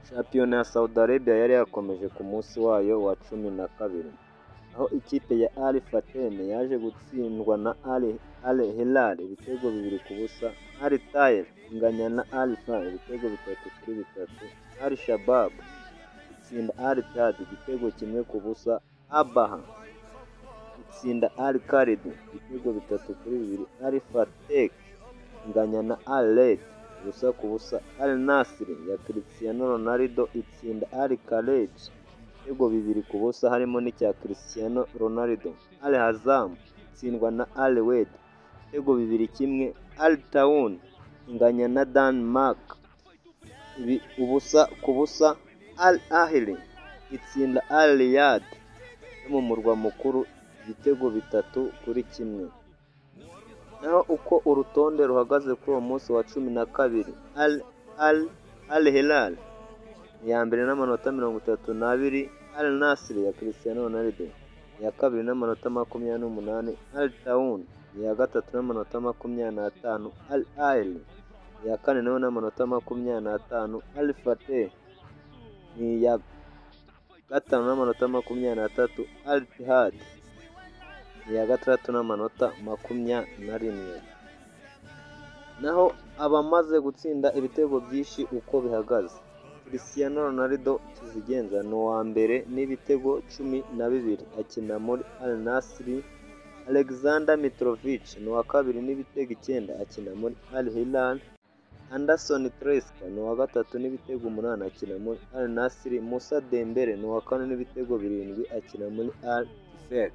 Shampiyona ya Saudi Arabia yari yakomeje ku munsi wayo wa 12, aho ikipe ya Al Fateh yaje gutsindwa na Al Hilal ibitego 2-0, Al Tayer inganya na Al Fayha ibitego 3-3, Al Shabab itsinda Al Ittihad igitego 1-0, Abha itsinda Al Khalid ibitego 3-2, Al Fateh inganya na Al Raed 0-0, Al Nassr ya Cristiano Ronaldo itsinda Al Kharj ibitego 2-0 harimo n'icya Cristiano Ronaldo, Al Hazm itsindwa na Al Wehda ibitego 2-1, Al Taawoun inganya na Damac 0-0, Al Ahli itsinda Al Riyadh yo mu murwa mukuru ibitego 3-1. Naho uko urutonde ruhagaze kuri uwo munsi wa 12, Al Hilal ni iya mbere n'amanota 32, Al Nassr ya Cristiano Ronaldo ni iya kabiri n'amanota 28, Al Taawoun ni iya gatatu n'amanota 25, Al Ahly ni iya kane nayo n'amanota 25, Al Fateh ni iya gatanu n'amanota 23, Al Ittihad ni iya gatandatu n'amanota 21. Naho abamaze gutsinda ibitego byinshi uko bihagaze, Cristiano Ronaldo kizigenza ni uwa mbere n'ibitego 12 akina muri Al Nassr, Alexander Mitrovic ni uwa kabiri n'ibitego 9 akina muri Al Hilal, Anderson Talisca ni uwa gatatu n'ibitego 8 akina muri Al Nassr, Moussa Dembele ni uwa kane n'ibitego 7 akina muri Al Ettifaq.